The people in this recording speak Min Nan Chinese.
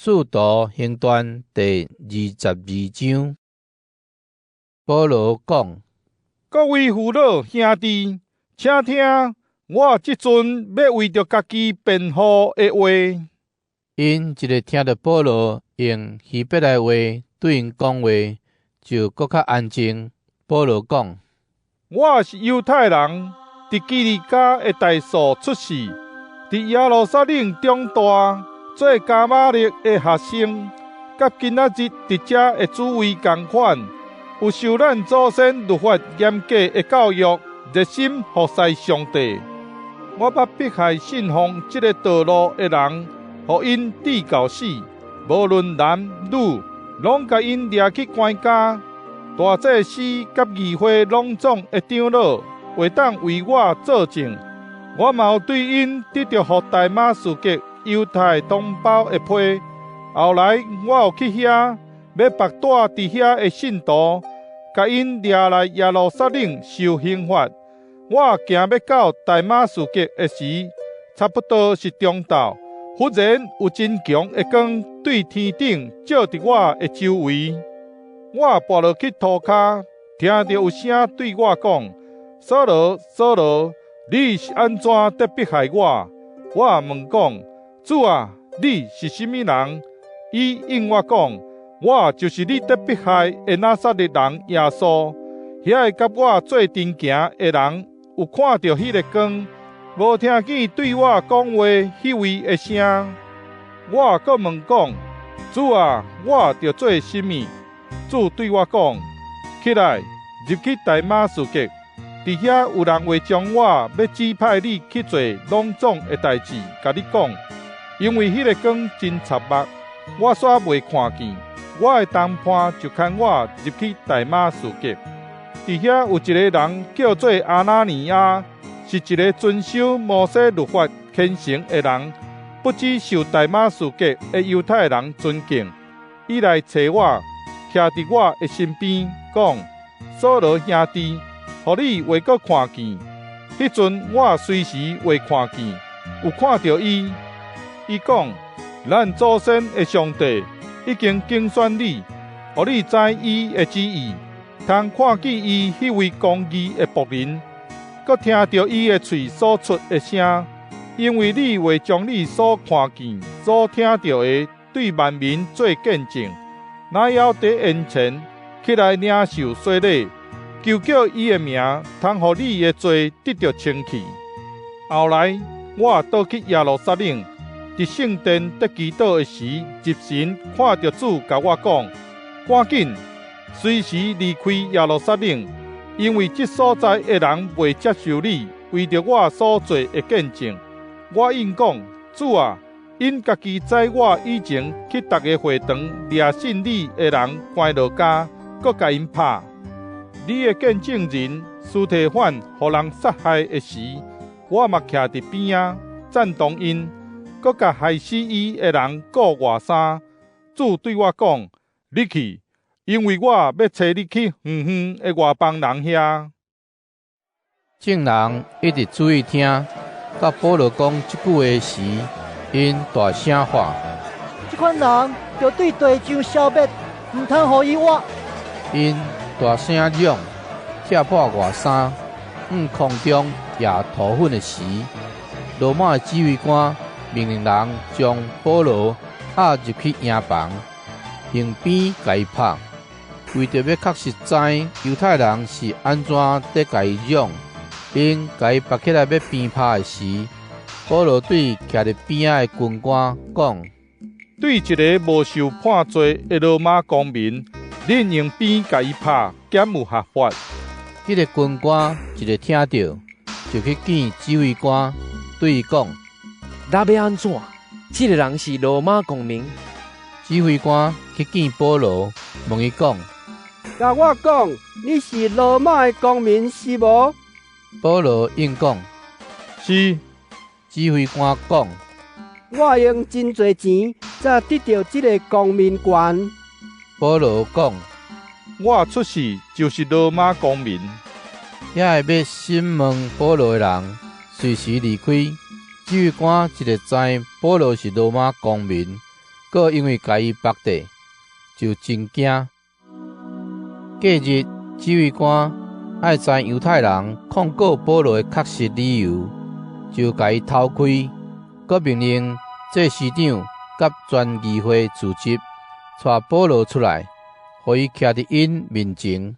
使徒行傳第22章，保羅講：各位父老兄弟，請聽，我這陣欲為著家己辯護的話。𪜶一下聽著保羅用希伯來話對𪜶講話，就閣較安靜。保羅講：我是猶太人，佇基利家的大數出世，佇耶路撒冷長大，做迦瑪列的學生，佮今仔日佇遮的諸位仝款，有受咱祖先律法嚴格的教育，熱心服侍上帝。我捌迫害信奉這个道路的人，予𪜶致到死，無論男女，攏共𪜶掠去關監。大祭司佮議會攏總的長老會當為我做證。我嘛有對𪜶得著予大馬士革猶太同胞的批。後來我有去遐，欲縛帶佇遐的信徒，共𪜶掠來耶路撒冷受刑罰。我行欲到大馬士革的時，差不多是中晝，忽然有真強的光對天頂照佇我的周圍。我跋落去塗跤，聽著有聲對我講：掃羅，掃羅，你是按怎佇迫害我？我問講：主啊，你是啥物人？伊應我講：我就是你佇迫害的拿撒勒人耶穌。遐个佮我做陣行的人有看著彼个光，無聽見對我講話彼位的聲。我閣問講：主啊，我著做啥物？主對我講：起來，入去大馬士革，佇遐有人會將我欲指派你去做攏總的代誌，共你講。因為彼个光真插目，我煞袂看見。我的同伴就牽我入去大馬士革。佇遐有一个人叫做亞拿尼亞，是一个遵守摩西律法虔誠的人，不只受大馬士革的猶太人尊敬。伊來揣我，徛佇我的身邊，講：掃羅兄弟，予你會閣看見。彼陣我隨時會看見，有看著伊。伊講：咱祖先的上帝已經揀選你，予你知伊的旨意，通看見伊彼位公義的僕人，閣聽著伊的喙所出的聲。因為你會將你所看見、所聽著的，對萬民做見證。若猶佇眼前起來領受洗禮，求叫伊的名，通予你的罪得著清去。後來我倒去耶路撒冷，佇聖殿佇祈禱的時，入神看著主共我講：趕緊，隨時離開耶路撒冷，因為這所在的人袂接受你，為著我所做的見證。我應講：主啊，𪜶家己知我以前去逐个會堂掠信你的人關落監，閣共𪜶拍。你的見證人司提反予人殺害的時，我嘛徛佇邊仔贊同𪜶，閣共害死伊的人顧外衫。主對我講：你去，因為我欲差你去遠遠的外邦人遐。眾人一直注意聽，到保羅講這句話時，𪜶大聲喊：這款人著對地上消滅，毋通予伊活！𪜶大聲嚷，拆破外衫，向空中掖塗粉的時，羅馬的指揮官命令人將保羅押入去營房，用鞭共伊拍。為著欲確實知猶太人是按怎佇共伊嚷，𪜶共伊縛起來欲鞭拍的時，保羅對徛佇邊仔的軍官講：對一个無受判罪的羅馬公民，恁用鞭共伊拍，敢有合法？彼个軍官一下聽著，就去見指揮官，對伊講：咱欲按怎？這个人是羅馬公民。指揮官去見保羅，問伊講：共我講，你是羅馬的公民是無？保羅應講：是。指揮官講：我用真濟錢，才得著這个公民權。保羅講：我出世就是羅馬公民。遐个欲審問保羅的人，隨時離開。指揮官一下知保羅是羅馬公民，閣因為共伊縛綴，就真驚。隔日，指揮官愛知猶太人控告保羅的確實理由，就共伊偷開，閣命令祭司長佮全議會聚集，帶保羅出來，予伊徛佇𪜶面前。